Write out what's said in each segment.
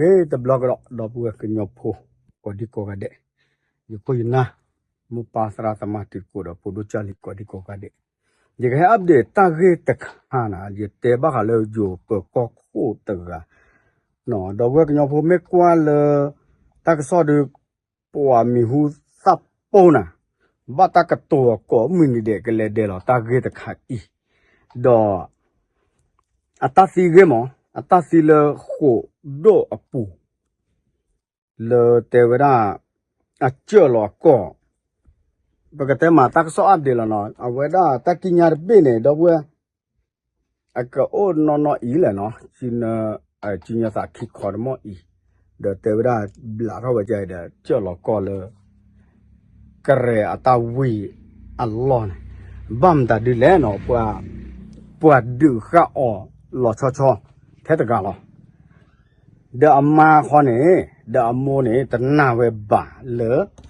ဂ့ၤတဘျီကဒီး ဒီပုၢ်ဝဲၢ်ကညီဖိ ကိးဒံကိးဂၤဒဲး, ယခိၣ်ယနၢ် မိၢ်ပၢ်သရၣ်သမါတံၤသကိးဒီး ဖိဒိၣ်ကၢ်လံၤကိးဒံကိးဂၤဒဲး, ယကဟဲ update တၢ်ဂ့ၢ်တခါန့ၣ် ယတဲဘၣ်ဃးလၢယိၤပၢၤကီၢ်ခိၣ်တဂၤ, ဒီပုၢ်ဝဲၢ်ကညီဖိမ့ၢ်ကွၢ်လၢ တၢ်ကစီၣ်ဒီး ပှၤမံၤဟူသၣ်ပိၢ်နၤ, ဘၣ်တၢ်ကတိၤအကိးမုၢ်နံၤဒဲးကလဲၤဒဲးလီၤ တၢ်ဂ့ၢ်တခါအံၤ, ဒီး အတၢ်သံဂ့ၢ်မး အတၢ်သံလၢဃိာ်ဒိၣ်အပူၤ လၢတဲဝဲဒၣ် အစၢၢ်လီၤအကီၢ်, ပကတဲမးတၢ်ကစီၣ် update လီၤနီၤ အဝဲဒၣ်တၢ်ကံးညာ်တဘ့ၣ်န့ၣ် ဒီပုၢ်ဝဲၢ် အကအိၣ်နီၢ်နီၢ်အံၤလဲၣ်နီၤ, ကံးညာ်သးခံခီတမီၢ်အံၤ, ဒီးတဲဝဲဒၣ်ဘျးထီၣ်ဝဲဒ်အံၤဒီး စၢၢ်လီၤကီၢ်လၢ ကရဲအတၢ်ဝံၤအလီၢ်န့ၣ်, ဘၣ်မတၤဒ်လဲၣ်နီၤ, ပှၤဒုးဃာ်အီၤလီၤဆီဆီ ထဲတဂၤလီၤ. ဒီးအမါဃီန့ၣ် ဒီးအမိၢ်န့ၣ် တနာ်ဝဲဘၣ်လၢ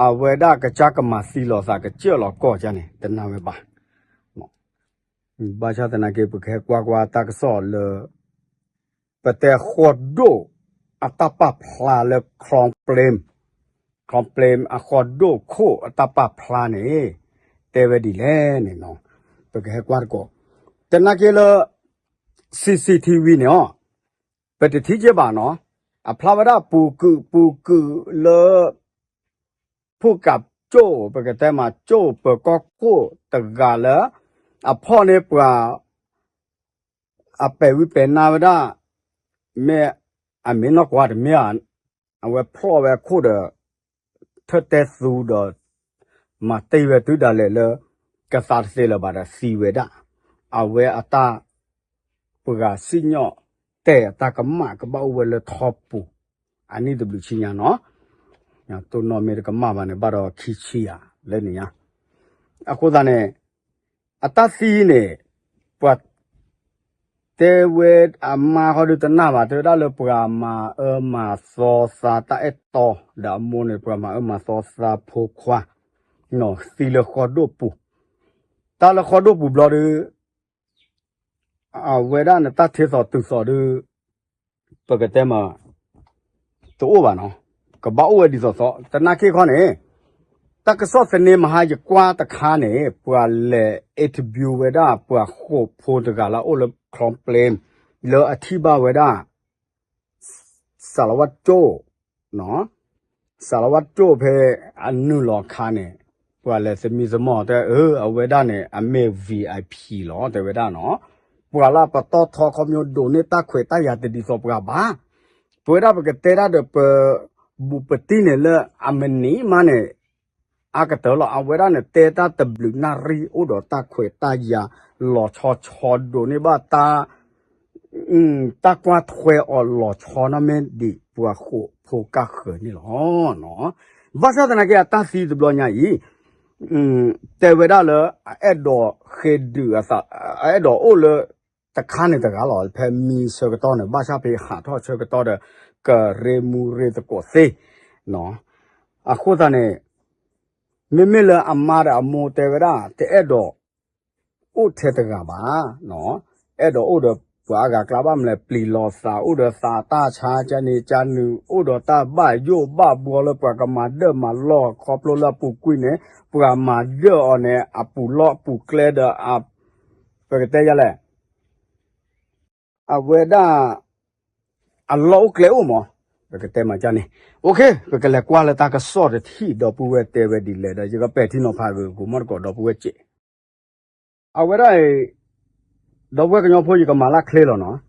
အဝဲဒၣ်ကစၢ်ကမၤသံလီၤသး ကစၢၢ်လီၤကီၢ်ကန့ၣ် တနာ်ဝဲဘၣ်. ဘၣ်ဆၣ်သနာ်က့ ပကဟဲကွၢ်ကွၢ်တၢ်ကစီၣ်လၢ ပတဲဃိာ်ဒိၣ်အတၢ်ပာ်ဖျါလၢ Khrong Plen, Khrong Plen အဃိာ်ဒိၣ်ခိၣ်အတၢ်ပာ်ဖျါန့ၣ် တဲဝဲဒ်လဲၣ်န့ၣ်နီၤ, ပကဟဲကွၢ်တကိး, သနာ်က့လၢ CCTV န့ၣ်အီၤ ပတထံၣ်က့ဘၣ်နီၤ, အဖျါဝဲဒၣ်ပူၤကုာ်ပူၤကုာ်လၢ ဖုကးကၠိၣ် ပကတဲမးကၠိၣ်ပၢၤကီၢ်ခိၣ်တဂၤလၢ အဖီၣ်န့ၢ်ပှၤ အပဲာ်ဝံပဲာ်နါဝဲဒၣ် မ့ၢ်အမ့ၢ်နီၢ်ကွၢ်တမ့ၢ်ဧါ, အဝဲဖျီၣ်ဝဲအခိၣ်ဒီး ထၢၣ်တဲသူဒီး မၤတ့ၢ်ဝဲတုၤဒၣ်လဲာ်လၢ ကသးတသ့လၢၤဘၣ်ဒီးသံဝဲဒၣ်, အဝဲအတၢ် ပှၤစံၣ်ညီၣ်တဲာ်အတၢ်ကမၣ် ကဘၣ်အိၣ်ဝဲလၢထီပူၤ အနံၣ်တဘျုးဆံညါနီၤ, တိၢ်နီၣ်မ့ၢ်တကမၣ်ဘၣ်န့ၣ် ဘၣ်ဒီးခံဆံယၤလၢန့ၣ်ညါ, အဃိသတးန့ၣ် အတၢ်သံန့ၣ် ပှၤ တဲဝဲအမါဃီဒုးတနာ်ဘၣ် တဲဝဲဒၣ်လၢပှၤမၤအၢမၤသီသးတၢ်အဲၣ်တီ, ဒီးအမိၢ်န့ၣ် ပှၤမၤအၢမၤသီသးဖိခွါ သံလၢဃိာ်ဒိၣ်ပူၤ, တၢ်လၢဃိာ်ဒိၣ်ပူၤဘျီဒီး အဝဲဒၣ်န့ၣ် တၢ်ထ့သိးတုၤသိးဒီး ပကတဲမး တအိၣ်ဘၣ်နီၤ, ကဘၣ်အိၣ်ဝဲဒ်သိးသိး သနာ်က့ခီန့ၣ် တၢ်ကစီၣ်သန့မဟါယကွၢ်တခါန့ၣ် ပှၤလဲၤ interview ဝဲဒၣ် ပှၤဃိာ်ဖိတဂၤလၢအအိၣ်လၢ Khrong Plen လၢအထံၣ်ဘၣ်ဝဲဒၣ် စးလဝါကၠိၣ် စးလဝါကၠိၣ်ဖဲအနုာ်လီၤအခါန့ၣ် ပှၤလဲၤသမံသမိးတဲ အၢ အဝဲဒၣ်န့ၣ် အမ့ၢ် VIP လီၤ တဲဝဲဒၣ်နီၤ, ပှၤလၢအပတီၢ်ထီခီပညီဒိးန့ၢ်တၢ်ခွဲးတၢ်ယာ်တဒ်သိးပှၤဘၣ်, ပဝဲဒၣ်ပကတဲတၢ်ဒီးပ ဘူးပတံၢ်န့ၣ်လၢအမနံၤမးန့ၣ် အါကတၢၢ်လီၤ. အဝဲဒၣ်န့ၣ် တဲတၢ်တဘျုးနၣ်ရံၣ် အိၣ်ဒီးတၢ်ခွဲးတၢ်ယာ် လီၤဆီဆီဒိးန့ၢ်ဘၣ်တၢ် တၢ်ကွၢ်ထွဲအီၤလီၤဆီနီၣ်မ့ၢ်ဒံးပှၤဃိာ်ဖိကၢ်ဃၢၤန့ၣ်လီၤ. ဘၣ်ဆၣ်သနာ်က့ အတၢ်သံတဘျီညါအံၤ တဲဝဲဒၣ်လၢ အအဲၣ်ဒိးဃ့ဒုးအသး အအဲၣ်ဒိးအိၣ်လၢတခါန့ၣ်တဂၤလီၤ. ဖဲမံဆၢကတီၢ်န့ၣ် ဘၣ်ဆၣ်ဖဲဟးထီၣ်ဆၢကတီၢ်ဒီး ကရ့မူရ့သကိးသ့ အဃိသတးန့ၣ် မ့မ့ၢ်လၢအမါဒီးအမိၢ်တဲဝဲဒၣ် တအဲၣ်ဒိး အိၣ်ထဲတဂၤဘၣ်, အဲၣ်ဒိးအိၣ်ဒီးပှၤအါဂၤအကျါ ဘၣ်မနုၤလဲၣ် ပျံၤလီၤသး အိၣ်ဒီးသးတၢ်ဆါ ကန့ၣ်ကန့ၣ် အိၣ်ဒီးတၢ်ဘၣ်ယိၣ်ဘၣ်ဘှီလၢပှၤကမၤဒၢၣ်မၤလီၢ် ခီဖျိလၢအပူၤကွံာ်န့ၣ် ပှၤမၤဒၢၣ်အီၤန့ၣ် အပူၤလီၢ်အပူၤကျဲဒီး ပကတဲယလဲၣ် အဝဲဒၣ် အလီၢ်အိၣ်ကျဲအိၣ်မး ပကတဲမၤကန့ၣ်. ပကလဲၤကွၢ်လၢတၢ်ကစီၣ်တထံၣ် ဒီပုၢ်ဝဲၢ်တဲဝဲဒ်လဲၣ်ဒီး ယကပဲာ်ထံနီၤဖးဂ့ၤ ကိးမီၣ်တကိး ဒီပုၢ်ဝဲၢ်စဲး အဝဲဒၣ်အံၤ ဒီပုၢ်ဝဲၢ်ကညီဖိ ယကမၤလၢချ့လီၤနီၤ.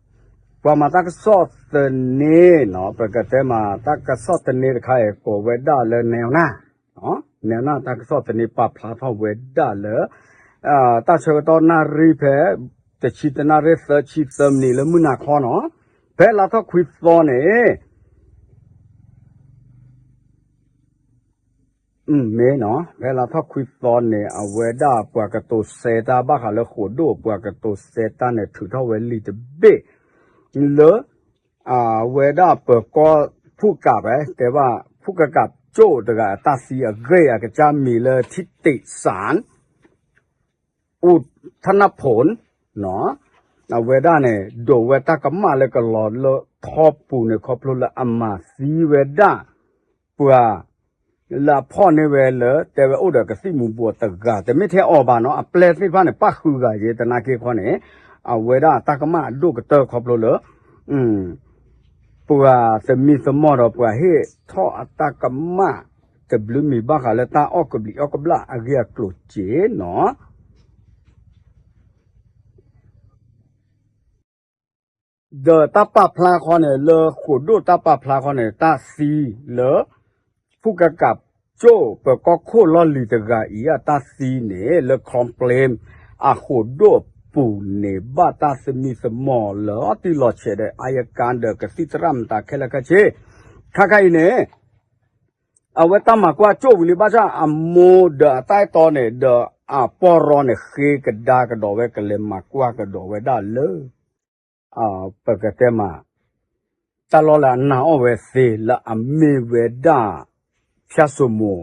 ပှၤမၤတၢ်ကစီၣ်သန့နီၤ ပကတဲမၤတၢ်ကစီၣ်သန့တခါအံၤ ကိးဝဲဒၣ်လၢ နဲနၢ် နဲနၢ် တၢ်ကစီၣ်သန့ပာ်ဖျါထီၣ်ဝဲဒၣ်လၢ တၢ်ဆၢကတီၢ်နၣ်ရံၣ်ဖဲ တဆံတနၣ်ရံၣ်သၢဆံသၢမံးနံးလၢမုၢ်နၤခီနီၤ ဖဲလါထီၣ်ခွံသီန့ၣ် မ့ၢ်နီၤ ဖဲလါထီၣ်ခွံသီန့ၣ် အဝဲဒၣ်ပှၤကတိၤဆဲးတၢ်ဘၣ်ဃးလၢဃိာ်ဒိၣ် ပှၤကတိၤဆဲးတၢ်န့ၣ် ထုးထီၣ်ဝဲလံာ်တဘ့ၣ် လၢ အဝဲဒၣ်ပၢၤကီၢ်ဖုၣ်ကးဖဲ တဲဘၣ် ဖုၣ်ကးကးကၠိၣ်တဂၤ အတၢ်သံအဂ့ၢ် အကစၢ်မံၤလၢ ထံတ့းစၣ် အူထနၢ်ဖိၣ် အဝဲဒၣ်န့ၣ် ဒိးဝဲတၢ်ကမၣ်လၢကလီၤလၢ ထီပူၤန့ၣ် ခီဖျိလၢအမၤသံဝဲဒၣ် ပှၤ လၢအဖီၣ်န့ၢ်ဝဲလၢတဲဝဲအိၣ်ဒီးကသံၣ်မူၤဘှီးတဂၤ တမ့ၢ်ထဲအီၤဘၣ်နီၤ အပျဲၢ်သ့ၣ်တဖၣ်န့ၣ် ပၣ်ဃုာ်ဂၤယဲ သနာ်က့ခီန့ၣ် အဝဲဒၣ်အတၢ်ကမၣ်အဒိၣ်ကတၢၢ်ခီဖျိလၢ ပှၤသမံသမိးဒီးပှၤဟ့ၣ်ထီၣ်အတၢ်ကမၣ် တဘျုးမံၤဘၣ်ဃးလၢတၢ်အီၣ်ကဘျံးအီၣ်ကဘျၣ်အဂ့ၢ်အကျိၤစ့ၢ်နီၤ ဒီးတၢ်ပာ်ဖျါခီန့ၣ် လၢဃိာ်ဒိၣ်တၢ်ပာ်ဖျါခီန့ၣ် တၢ်သံလၢ ဖုကကးကၠိၣ် ပၢၤကီၢ်ခိၣ်လီၢ်လံၤတဂၤအံၤ အတၢ်သံန့ၣ် လၢ complain အဃိာ်ဒိၣ်အပူၤန့ၣ် ဘၣ်တၢ်သမံသမိးလီၤတံၢ်လီၤဆဲးဒီး အါယကါဒီးကသံၣ်သရၣ်မတၤခဲလၢာ်ခဲဆ့ ခါခါအံၤန့ၣ် အဝဲတၢ်မၤကွၢ်ကၠိၣ်ဝံၤလံ ဘၣ်ဆၣ်အမိၢ်ဒီးအတၢ်အဲၣ်တီန့ၣ် ဒီးအပီၢ်ရီန့ၣ် ဃ့ကဒါကဒီးဝဲ ကလဲၤမၤကွၢ်ကဒီးဝဲဒၣ်လၢ ပကတဲမး တၢ်လီၢ်လၢအနာ်အီၤဝဲသ့လၢအမ့ၢ်ဝဲဒၣ် ဖၠၣ်စိမိၤ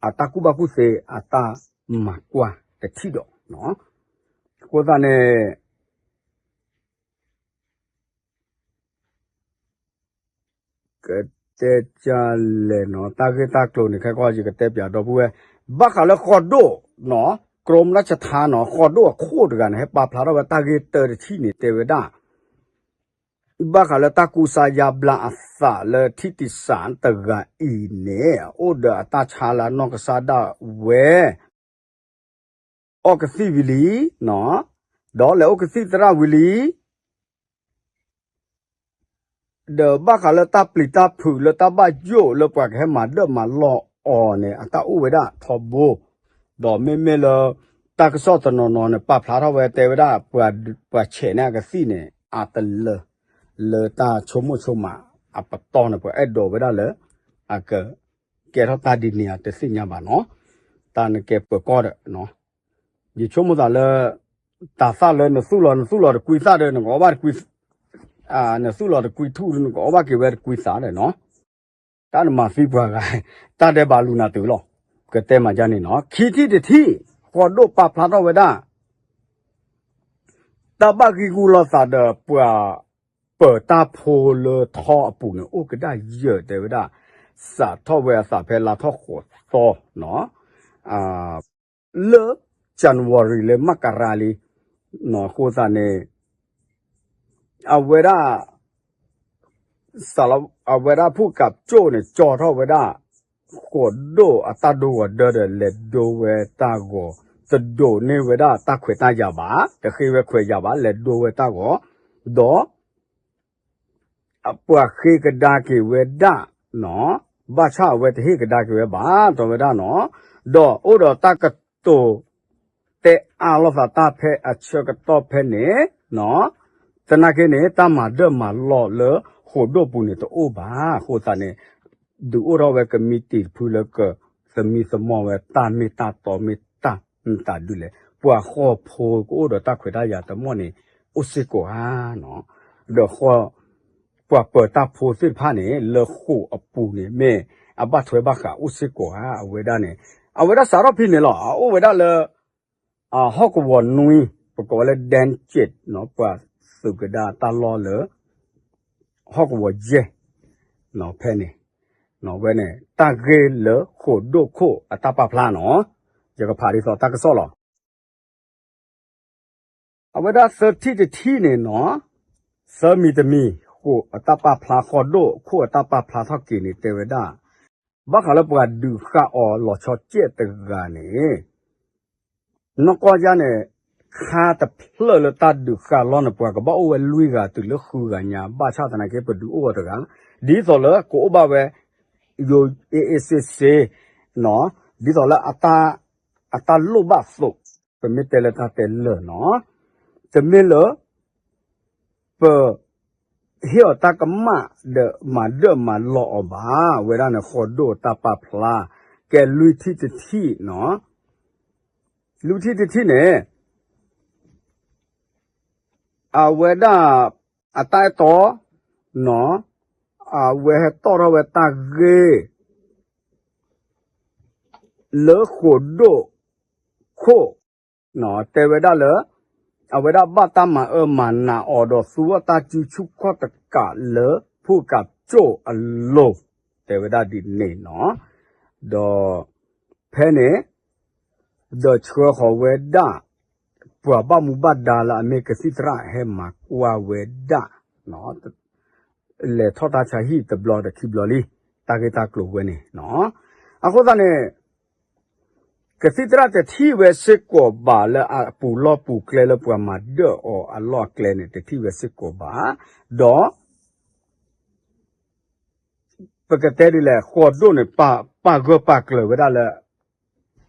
အတၢ်ကူၣ်ဘၣ်ကူၣ်သ့အတၢ်မၤကွၢ်တထံၣ်ဒီး အဃိသတးန့ၣ် ကတဲကလဲၣ်နီၤ တၢ်ဂ့ၢ်တၢ်ကျိၤန့ၣ် ခဲကီၢ်ယကတဲပၠးဒီပုၢ်ဝဲၢ် ဘၣ်ဃးလၢဃီဒိၣ်နီၤ ကရၢမလၢ်ဆထါနီၤ ဃီဒိၣ်အခိၣ်တဂၤန့ၣ် ဟဲပာ်ဖျါထီၣ်ဝဲတၢ်ဂ့ၢ်တၢတထံၣ်န့ၣ် တဲဝဲဒၣ် ဘၣ်ဃးလၢတၢ်ကူစါယါဘျါအသးလၢထံၣ်တံၢ်စၢ်တဂၤအံၤန့ၣ် အိၣ်ဒီးအတၢ်ဆါလၢအနီၢ်ကစၢ်ဒၣ်ဝဲ အီၣ်ကသံၣ်ဝံၤလံ, ဒီးလဲၤအိၣ်ကသံၣ်သရၣ်ဝံၤလံ, ဒီးဘၣ်ဃးလၢတၢ်ပျံၤတၢ်ဖုးလၢတၢ်ဘၣ်ယိၣ်လၢပှၤကဟဲမၤဒၢၣ်မၤလီၢ်အီၤန့ၣ် အတၢ်အိၣ်ဝဲဒၣ်ထီဘိ, ဒီးမ့မ့ၢ်လၢ တၢ်ကစီၣ်တနီၤနီၤန့ၣ် ပာ်ဖျါထီၣ်ဝဲတဲဝဲဒၣ် ပှၤဆဲးန့ၢ်အကသံၣ်န့ၣ် အတလၢာ် လၢတၢ်ဆိကမိၣ်ဆိကမးအပတီၢ်န့ၣ် ပှၤအဲၣ်ဒိးဝဲဒၣ်လၢ အက ကဲထီၣ်တၢ်ဒ်န့ၣ်ဧါ တသ့ၣ်ညါဘၣ်နီၤ, တၢ်န့ၣ်ကဲပၢၤကီၢ်ဒီး ယဆိကမိၣ်သးလၢ တၤသၣ်လၢနသူၣ်လီၤ နသူၣ်လီၤတကွံသၣ်ဒီး နကအီၣ်ဘၣ်တကွံ, နသူၣ်လီၤတကွံထူၣ်ဒီး နကအီၣ်ဘၣ်က့ၤဝဲတကွံသးဒီးနီၤ, တၢ်နမၤသံပှၤဂၤ တၢ်ဒဲးဘးလူၤနၤတုၤလီၤ, ကတဲမၤဒ်န့ၣ်နီၤ, ခံထံၣ်တထံၣ် ဃီဒိၣ်ပာ်ဖျါထီၣ်ဝဲဒၣ် တၢ်ဘၣ်ဂံၢ်ဂူၢ်လိာ်သးဒီးပှၤ ပၢၤတၢ်ဖိလၢထီအပူၤန့ၣ် အိၣ်ကဒါယၢၢ်တဲဝဲဒၣ်, စးထီၣ်ဝဲအသးဖဲလါထီၣ်ဃိးသီနီၤ, လၢ January လၢမကရၤလံ, အဃိသတးန့ၣ် အဝဲဒၣ် စးလီၤ အဝဲဒၣ်ဖုကးကၠိၣ်န့ၣ် ကၠီထီၣ်ဝဲဒၣ် ဃိာ်ဒိၣ်အတၢ်ဒိဂီၤဒၢဒီး လဲၤဒိဝဲတၢ်ဂီၤ, တဒိးန့ၢ်ဝဲဒၣ်တၢ်ခွဲးတၢ်ယာ်ဘၣ်, တဃ့ဝဲခွဲးယာ်ဘၣ်, လဲၤဒိဝဲတၢ်ဂီၤ, ဒီး ပှၤဃ့ကဒါက့ၤဝဲဒၣ်နီၤ, ဘၣ်ဆၣ်အဝဲတဟ့ၣ်ကဒါက့ၤဝဲဘၣ် တဲဝဲဒၣ်နီၤ, ဒီးအိၣ်ဒီးတၢ်ကတိၤ တဲအါလိာ်သးတၢ်ဖဲအဆၢကတီၢ်ဖဲန့ၣ်, သနာ်က့န့ၣ် တၢ်မၤဒၢၣ်မၤလီၢ်လၢဃိာ်ဒိၣ်ပူၤန့ၣ်တအိၣ်ဘၣ်. အဃိသတးန့ၣ် ဒုးအိၣ်ထီၣ်ဝဲကမံးတံာ်တဖုလၢကသမံသမိးဝဲတၢ်မ့ၢ်တၢ်တီမ့ၢ်တၢ်မတၤဒုလဲၣ်, ပှၤဃီဖိကအိၣ်ဒီးတၢ်ခွဲးတၢ်ယာ်တမီၢ်န့ၣ် အိၣ်စ့ၢ်ကီးဧါနီၤ, ဒီးဃီ ပှၤပၢၤတၢ်ဖိသ့ၣ်တဖၣ်န့ၣ် လၢဃိာ်အပူၤန့ၣ် မ့ၢ်အဘၣ်ထွဲဘၣ်ဃးအိၣ်စ့ၢ်ကီးဧါ အဝဲဒၣ်န့ၣ်, အဝဲဒၣ်စးထီၣ်ဖဲန့ၣ်လီၤ. အအိၣ်ဝဲဒၣ်လၢ ဟီၣ်ကဝီၤနွံ ပကိးဝဲလၢ ဒဲကၠ့ၣ် ပှၤသုးကဒါတၢ်လီၢ်လၢ ဟီၣ်ကဝီၤယဲၢ် ဖဲန့ၣ်, ဝဲန့ၣ် တၢ်ဂ့ၢ်လၢဃိာ်ဒိၣ်ခိၣ်အတၢ်ပာ်ဖျါနီၤ, ယကဖးဒ်သိးတၢ်ကစီၣ်လီၤ. အဝဲဒၣ်သၢထံၣ်တထံၣ်န့ၣ်နီၤ, သၢမံၤတမံၤ ဃိာ်အတၢ်ပာ်ဖျါ ဃိာ်ဒိၣ်ခိၣ်အတၢ်ပာ်ဖျါထီၣ်က့ၤန့ၣ် တဲဝဲဒၣ် ဘၣ်ဃးလၢပှၤဒုးဃာ်အီၤလီၤဆီကဲးတဂၤန့ၣ် နီၢ်ကီၢ်ယါန့ၣ် ခါတဖျၢၣ်လၢတၢ်ဒုးဃာ်လီၢ်န့ၣ် ပှၤကဘၣ်အိၣ်ဝဲလွံၢ်ဂၤတုၤလၢဃုဂၤညါ ဘၣ်ဆၣ်သနာ်က့ ပဒုးအိၣ်အီၤတဂၤ ဒ်သိးလၢကအိၣ်ဘၣ်ဝဲ ယိၤအ့ၣ်အ့ၣ်စ့စ့ ဒ်သိးလၢ အတၢ်လိၣ်ဘၣ်အသိး ပမ့ၢ်တဲလၢတၢ်တဲလၢာ်နီၤ, တမ့ၢ်လၢ ပ ဟ့ၣ်အီၤတၢ်ကမၣ်ဒီးမၤဒၢၣ်မၤလီၤအီၤဘၣ်. အဝဲဒၣ်န့ၣ် ဃိာ်ဒိၣ်တၢ်ပာ်ဖျါ ကဲလွံၢ်ထံၣ်တထံၣ်နီၤ, လွံၢ်ထံၣ်တထံၣ်န့ၣ် အဝဲဒၣ် အတၢ်အဲၣ်တီ နီၤ, အဝဲဟဲတီၣ်ထီၣ်ဝဲတၢ်ဂ့ၢ် လၢဃိာ်ဒိၣ်ခိၣ် တဲဝဲဒၣ်လၢ အဝဲဒၣ်ဘၣ်တၢ်မၤအၢမၤနးအီၤဒီးသူအီၣ်တၢ်စုဆူၣ်ခီၣ်တကးလၢဖုၣ်ကးကၠိၣ်အလိၤ, တဲဝဲဒၣ်ဒ်န့ၣ်နီၤ. ဒီးဖဲန့ၣ် ဒီးဆှၢဃီၤဝဲဒၣ် ပှၤဘၣ်မူဘၣ်ဒါလၢအမ့ၢ်ကသံၣ်သရၣ်ဟဲမၤကွၢ်ဝဲဒၣ် လဲၤထီၣ်တၢ်ဆါဟံၣ်တဘျီဒီးခံဘျီလံ, တၢ်ဂ့ၢ်တၢ်ကျိၤဝဲန့ၣ်နီၤ. အဃိသတးန့ၣ် ကသံၣ်သရၣ်တထံၣ်ဝဲစ့ၢ်ကီးဘၣ်လၢအပူၤလီၢ်ပူၤကျဲလၢပှၤမၤဒၢၣ်အီၤအလီၢ်အကျဲန့ၣ် တထံၣ်ဝဲစ့ၢ်ကီးဘၣ်, ဒီး ပကတဲဒ်လဲၣ် ဃီဒိၣ်န့ၣ် ပာ်ဂၢၢ်ပာ်ကျၢၤဝဲဒၣ်လၢ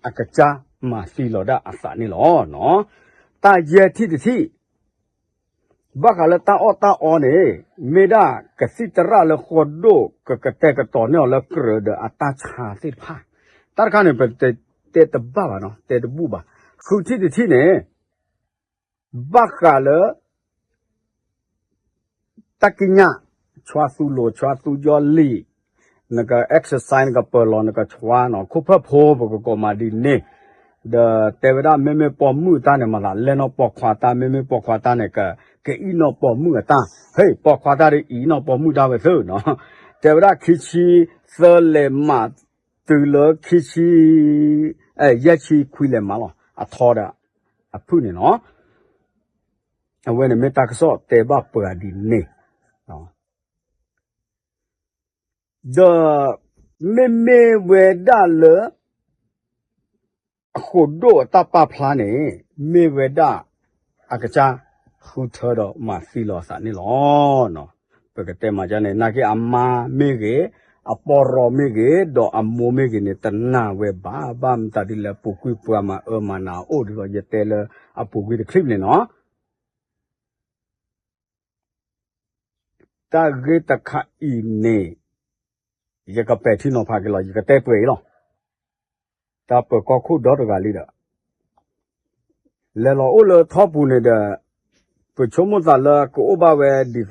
အကစၢ်မၤသံလီၤဒၣ်အသးန့ၣ်လီၤ. တၢ်ယဲၢ်ထံၣ်တထံၣ် ဘၣ်ဃးလၢတၢ်အီၣ်တၢ်အီန့ၣ် မ့ၢ်ဒၣ်ကသံၣ်သရၣ်လၢဃီဒိၣ်ကကတဲာ်ကတီၤန့ၢ်အီၤလၢကြၢးဒီးအတၢ်ဆါသ့ၣ်တဖၣ်, တၢ်တခါန့ၣ် ပတဲတဘၣ်ဘၣ်နီၤ တဲတဘူၣ်ဘၣ်. ဃုထံၣ်တထံၣ်န့ၣ် ဘၣ်ဃးလၢ တၢ်ကံးညာ် ဆှါသူလိၤ ဆှါသူယီၢ်လံာ်, နက exercise နကပၢၤလီၤ နကဆှါနီၤ ခိၣ်ဖၢၣ်ဖိ ပကကိးမးဒ်န့ၣ်, ဒီးတဲဝဲဒၣ် မ့မ့ၢ်ပိာ်မုၣ်တၢ်န့ၣ်မၤသး လဲၢ်နီၢ်ပိာ်ခွါတၢ် မ့မ့ၢ်ပိာ်ခွါတၢ်န့ၣ် ကအံၣ်နီၢ်ပိာ်မုၣ်အတၢ်, ဟဲ ပိာ်ခွါတၢ်ဒီးအံၣ်နီၢ်ပိာ်မုၣ်တၢ်ဝဲသ့နီၤ, တဲဝဲဒၣ်ခံဆံသၢလဲၤမး တုၤလၢခံဆံ ယဲၢ်ဆံခွံလဲၤမးလီၤ အထီဒီး အဖုၣ်န့ၣ်နီၤ. အဝဲန့ၣ်မ့ၢ်တၢ်ကစီၣ်တဲဘၣ်ပှၤဒ်န့ၣ်, ဒီး မ့မ့ၢ်ဝဲဒၣ်လၢ အဃိးဒိၣ်အတၢ်ပာ်ဖျါန့ၣ် မ့ၢ်ဝဲဒၣ် အကစၢ်ဃုထၢဒီးမၤသံလီၤအသးန့ၣ်လီၤ. ပကတဲမးဒ်န့ၣ် နာ်က့အမါမ့ၢ်ဂ့ၤ, အပီၢ်ရီမ့ၢ်ဂ့ၤ, ဒီးအမိၢ်မ့ၢ်ဂ့ၤန့ၣ် တနာ်ဝဲဘၣ်, ဘၣ်မတၤဒ်လဲၣ် ပူၤကွံာ်ပှၤမၤအၢမၤနးအိၣ်ဒီး ယတဲလၢအပူၤကွံာ်တချံၣ်န့ၣ်နီၤ. တၢ်ဂ့ၢ်တခါအံၤန့ၣ် ယကပဲာ်ထံနီၤဖးက့ၤလီၤ ယကတဲပှဲၤအံၤလီၤ. တၢ်ပၢၤကီၢ်ခိၣ်ဒီတဂၤလံဒီး လဲၤလီၤအိၣ်လၢထီပူၤန့ၣ်ဒီး ပဆိကမိၣ်သးလၢကအိၣ်ဘၣ်ဝဲဒ်သိး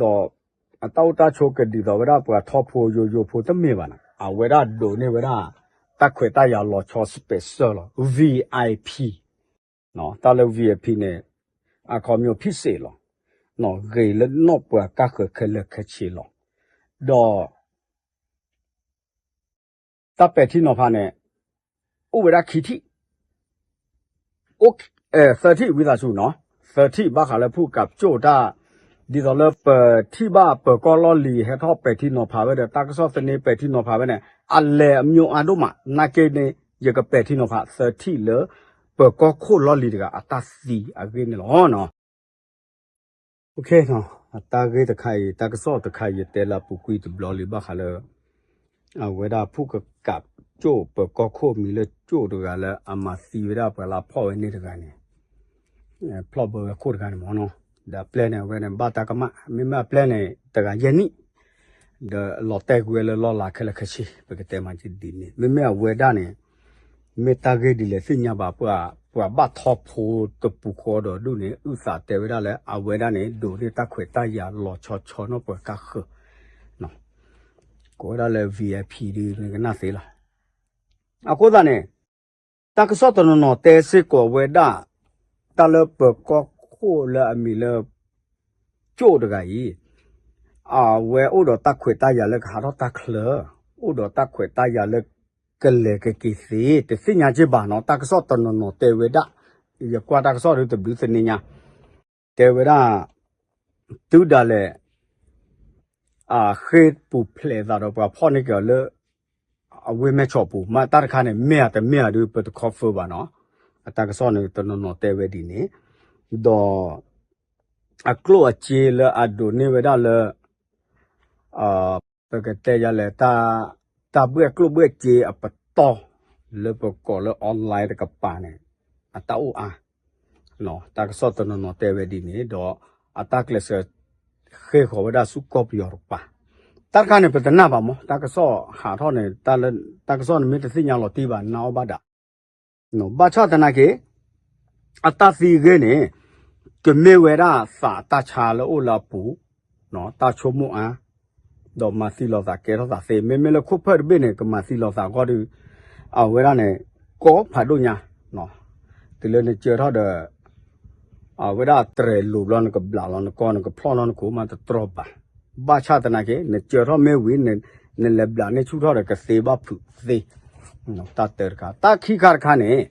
အတၢ်အိၣ်တၢ်ဆိးကဒ်သိးဝဲဒၣ်ပှၤထီဖိယိယိဖိတမ့ၢ်ဘၣ်နီၤ. အဝဲဒၣ်ဒိးန့ၢ်ဝဲဒၣ် တၢ်ခွဲးတၢ်ယာ်လီၤဆီ special လီၤ VIP တၢ်လၢ VIP န့ၣ် အခီပညီ ဖံစ့း လီၤ. ဂ့ၤလၢနီၢ်ပှၤကါဃၢၤခဲလၢာ်ခဲဆ့လီၤ. ဒီး တၢ်ပဲာ်ထံနီၤဖးန့ၣ် အိၣ်ဝဲဒၣ်ခံထံၣ် အိၣ် သၢထံၣ်ဝံသးစူၤနီၤ, သၢထံၣ်ဘၣ်ဃးလၢဖုၣ်ကးကၠိၣ်တၢ်, ဒ်သိးလၢပထံၣ်ဘၣ်ပၢၤကီၢ်လီၢ်လံၤ ဟဲထီၣ်ပဲာ်ထံနီၤဖးဝဲဒီး တၢ်ကစီၣ်သန့ပဲာ်ထံနီၤဖးဝဲန့ၣ် အလဲၤအမျိၤအါဒိၣ်မး, နာ်က့န့ၣ် ယကပဲာ်ထံနီၤဖးသၢထံၣ်လၢ ပၢၤကီၢ်ခိၣ်လီၢ်လံၤတဂၤအတၢ်သံအဂ့ၢ်န့ၣ်လီၤ. အတၢ်ဂ့ၢ်တခါအံၤ တၢ်ကစီၣ်တခါအံၤ ယတဲလၢအပူၤကွံာ်တဘျီလံ ဘၣ်ဃးလၢ အဝဲဒၣ်ဖုၣ်ကးကၠိၣ်ပၢၤကီၢ်ခိၣ်မံၤလၢကၠိၣ်တဂၤလၢအမၤသံဝဲဒၣ်ပှၤလၢအဖီၣ်ဝဲန့ၣ်တဂၤန့ၣ် ဖျီၣ်ဘၢဝဲခိၣ်တဂၤန့ၣ်မ့ၢ်နီၤ, ဒီးအပျဲၢ်န့ၣ် အဝဲန့ၣ် ဘၣ်တၢ်ကမၣ် မ့မ့ၢ်အပျဲၢ်န့ၣ် တဂၤယဲၢ်နံၣ် ဒီးလီၤတဲာ်ကွံာ်ဝဲလၢလီၢ်လၤခဲလၢာ်ခဲဆ့ ပကတဲမးဒ်န့ၣ် မ့မ့ၢ်အဝဲဒၣ်န့ၣ် မ့ၢ်တၢ်ဂ့ၢ်ဒ်လဲၣ်သ့ၣ်ညါဘၣ် ပှၤ ပှၤဘၣ်ထီဖိတပူၤဃီဒီးဒုၣ်န့ၣ် အုၣ်သးတဲဝဲဒၣ်လၢ အဝဲဒၣ်န့ၣ် ဒိးန့ၢ်တၢ်ခွဲးတၢ်ယာ်လီၤဆီဆီနီၢ်ပှၤကါဃၢၤ ကိးဝဲဒၣ်လၢ VIP ဒ်နကနၣ်သ့လီၤ. အဃိသတးန့ၣ် တၢ်ကစီၣ်တနီၤနီၤတဲစ့ၢ်ကီးဝဲဒၣ် တၢ်လၢပၢၤကီၢ်ခိၣ်လၢအမံၤလၢ ကၠိၣ်တဂၤအံၤ အဝဲအိၣ်ဒီးတၢ်ခွဲးတၢ်ယာ်လၢကဟးထီၣ်တၢ်ချၢ, အိၣ်ဒီးတၢ်ခွဲးတၢ်ယာ်လၢ ကလဲၤကက့ၤသ့ တသ့ၣ်ညါက့ဘၣ်နီၤ, တၢ်ကစီၣ်တနီၤနီၤတဲဝဲဒၣ်, ယကွၢ်တၢ်ကစီၣ်ဒ်တဘျုးသန့ညါ, တဲဝဲဒၣ် တုၤဒၣ်လဲာ် အဃ့ၢ်ပူၤဖျဲးသးဒီးပှၤဖီၣ်န့ၢ်က့ၤအီၤလၢ အဝ့ၢ်မဲၢ်ဆီးပူၤ မ့ၢ်တၢ်တခါန့ၣ် မ့ၢ်ဧါတမ့ၢ်ဧါဒုး ပတ confirm ဘၣ်နီၤ, အတၢ်ကစီၣ်န့ၣ် တနီၤနီၤတဲဝဲဒ်န့ၣ်, ဒီး အကျိၣ်အစ့လၢအဒိးန့ၢ်ဝဲဒၣ်လၢ ပကတဲယၤလဲၣ် တၢ်ဘှဲၣ်ကျိၣ်ဘှဲၣ်စ့အပတီၢ် လၢပကိးလၢ online တကပၤန့ၣ် အတၢ်အိၣ်အါ တၢ်ကစီၣ်တနီၤနီၤတဲဝဲဒ်န့ၣ် ဒီးအတၢ်ကျဲးစၢးဃ့ၢ်ဃီၤဝဲဒၣ်ဆူကီၢ်ပယီၤတကပၤ, တၢ်တခါန့ၣ် ပတနၢ်ဘၣ်မး တၢ်ကစီၣ်ဟးထီၣ်န့ၣ် တၢ်ကစီၣ်န့ၣ်မ့ၢ်တသ့ၣ်ညါလီၤတံၢ်ဘၣ် နၢ်အီၣ်ဘၣ်ဒၣ် ဘၣ်ဆၣ်သနာ်က့ အတၢ်သံအဂ့ၢ်န့ၣ် ကမ့ၢ်ဝဲဒၣ်သးတၢ်ဆါလၢအိၣ်လၢအပူၤ တၢ်ဆိကမိၣ်အါ ဒီးမၤသံလီၤသးကဲထီၣ်သးသ့ မ့မ့ၢ်လၢခိၣ်ဖၢၣ်တဘ့ၣ်န့ၣ် ကမၤသံလီၤသးအဂီၢ်ဒီး အဝဲဒၣ်န့ၣ် ကီဖးဒိၣ်ညါ တုၤလၢနကၢထီၣ်ဒီး အဝဲဒၣ်တြဲၤလိာ်ဘျီ နကဘျးလီၤနကီၢ် နကဖျီၣ်လီၤနခိၣ်မးတတြီဘၣ်. ဘၣ်ဆၣ်သနာ်က့ နကၢၤထီၣ်မ့ၢ်ဝံၤ နလဲၤဘျးန့ၢ်ဆူၣ်ထီၣ်ဒီးကသ့ဘၣ်ဖုးသ့ တၢ်တၢတခါ. တၢ်ခံခါတခါန့ၣ်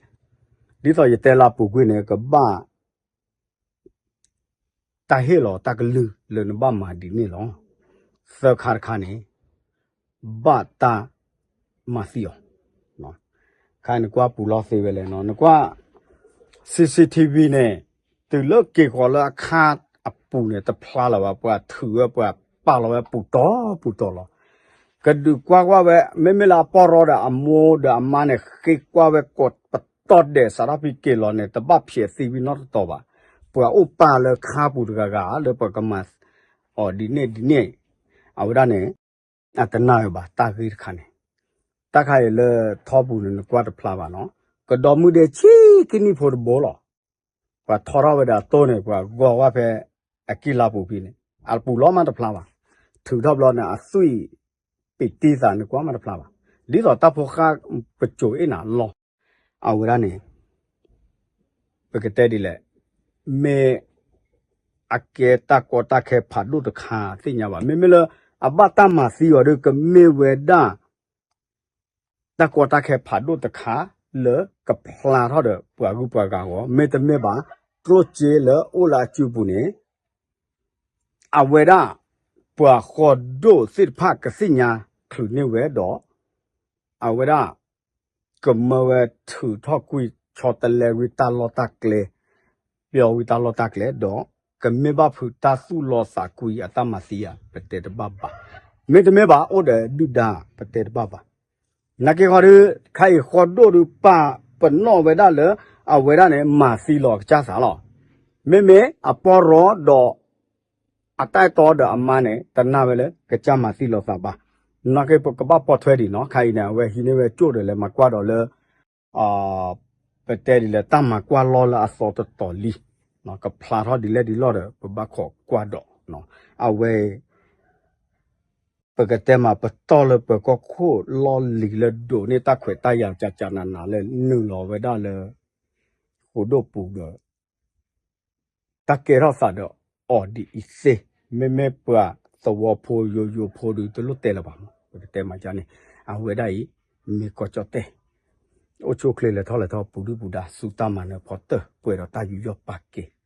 ဒ်သိးယတဲလၢအပူၤကွံာ်န့ၣ် ကဘၣ် တၢ်ဟ့ၣ်လီၤတၢ်ကလုၢ်လၢနဘၣ်မၤဒ်န့ၣ်လီၤ. သၢခါတခါန့ၣ် ဘၣ်တၢ်မၤသံအီၤ. ခါနကွၢ်ပူၤလီၤသ့ဝဲလဲၣ်နီၤ နကွၢ် CCTV န့ၣ် တုၤလၢက့ၤဃီၤလၢအခါအပူၤန့ၣ် တဖျါလၢၤဘၣ် ပှၤထုးဝဲ ပှၤပာ်လီၤဝဲပူၤတီၤပူၤတီၤလီၤ. ကဒုးကွၢ်ကွၢ်ဝဲ မ့မ့ၢ်လၢအပီၢ်ရီဒီးအမိၢ်ဒီးအမါန့ၣ် ဃ့ကွၢ်ဝဲကိးပတီၢ်ဒဲး စးထီၣ်ဖဲက့ၤလီၤန့ၣ် တဘၣ်ဖျဲးသံဝံၤနီတတီၤဘၣ်. ပှၤအိၣ်ပာ်လၢခါပူၤတဂၤဂၤ လၢပှၤကမၤအီၤဒ်န့ၣ်ဒ်န့ၣ် အဝဲဒၣ်န့ၣ် အတနာ်ဝဲဘၣ် တၢ်ဂ့ၢ်တခါန့ၣ်. တၢ်ခါအံၤလၢထီပူၤန့ၣ် နကွၢ်တဖျါဘၣ်နီၤ ကဒီမုၢ်ဒဲဆံကနံၣ်ဖိတဘိလီၤ. ပှၤထီထီၣ်ဝဲဒီးအသိန့ၣ် ပှၤဂီၤဝဲဖဲအကံၢ်လါပူၤဖဲန့ၣ် အပူၤလီၤမးတဖျါဘၣ်. ထုးထီၣ်ဘျီန့ၣ် အသွံၣ်ပံးတံၢ်သး နကွၢ်မးတဖျါဘၣ်. ဒ်သိးတၢ်ဖိဃၢ်ပစိၤအ့ၣ်နၤလီၤ. အဝဲဒၣ်န့ၣ် ပကတဲဒ်လဲၣ်, မ့ၢ်အကဲတၢ်ကီတၢ်ခဲဖးဒိၣ်တခါသ့ၣ်ညါဘၣ်. မ့မ့ၢ်လၢအဘၣ်တၢ်မၤသံအီၤဒီး ကမ့ၢ်ဝဲဒၣ် တၢ်ကီတၢ်ခဲဖးဒိၣ်တခါ လၢကဖျါထီၣ်ဒီးပှၤဂုၤပှၤဂၤအဂီၢ်, မ့တမ့ၢ်ဘၣ် ကျိၣ်စ့လၢအိၣ်လၢအစုပူၤန့ၣ် အဝဲဒၣ် ပှၤဃီဒိၣ်သ့ၣ်တဖၣ်ကသ့ၣ်ညါချုးန့ၢ်ဝဲဒီး အဝဲဒၣ် ကမၢဝဲထုးထီၣ်ကွံာ်ဆီတလဲဝံၤတၢ်လီၢ်တၢ်ကျဲ, ပျီဝံၤတၢ်လီၢ်တၢ်ကျဲဒီး ကမ့ၢ်ဘၣ်ဖုးတၢ်သူၣ်လီၤသးကွံာ်အတၢ်မၤသံဧါ ပတဲတဘၣ်ဘၣ်. မ့တမ့ၢ်ဘၣ် အိၣ်ဒီးဒုၣ်ဒါ ပတဲတဘၣ်ဘၣ်. နာ်က့ခီဒီး ခဲအံၤဃီဒိၣ်ဒုးပာ်ပနီၣ်ဝဲဒၣ်လၢ အဝဲဒၣ်န့ၣ် မၤသံလီၤအကစၢ်သးလီၤ. မ့မ့ၢ်အပီၢ်ရီဒီး အတၢ်အဲၣ်တီဒီးအမါန့ၣ် တနာ်ဝဲလၢကစၢ်မၤသံလီၤသးဘၣ်. နာ်က့ပကဘၣ်ပိာ်ထွဲဒံးနီၤ, ခဲအံၤန့ၣ် အဝဲဟံးန့ၢ်ဝဲကၠိၣ်ဒီးလဲၤမၤကွၢ်ဒီးလၢ ပတဲဒ်လဲၣ် တၢ်မၤကွၢ်လီၢ်လၢအသီတတီၤလံ, ကဖျါထီၣ်ဒ်လဲၣ်ဒ်လဲၣ်ဒီး ပဘၣ်ခိးကွၢ်ဒီး အဝဲ ပကတဲမး ပတီၢ်လၢပကီၢ်ခိၣ်လီၢ်လံၤလၢဒိးန့ၢ်တၢ်ခွဲးတၢ်ယာ်ကကနးနးလၢနုာ်လီၤဝဲဒၣ်လၢ ဃိးဒိၣ်ပူၤဒီး တၢ်ကဲထီၣ်သးဒီးအီၤဒ်အံၤသ့, မ့မ့ၢ်ပှၤသဝီဖိယိယိဖိဒီးတလိၣ်တဲလၢၤဘၣ်မး ပကတဲမးန့ၣ်, အဝဲဒၣ်အံၤ မ့ၢ်ကီၢ်ကၠီၣ်တဲၣ် အိၣ်ဆူၣ်အိၣ်ချ့လဲၤထီၣ်လဲၤထီၣ် ပူၤဒုၣ်ပူၤဒါ ဆူတၢ်မၤနၢၤဖီတၢၢ် ပှဲၤဒီးတၢ်ယူးယီၣ်ပာ်ကဲၤ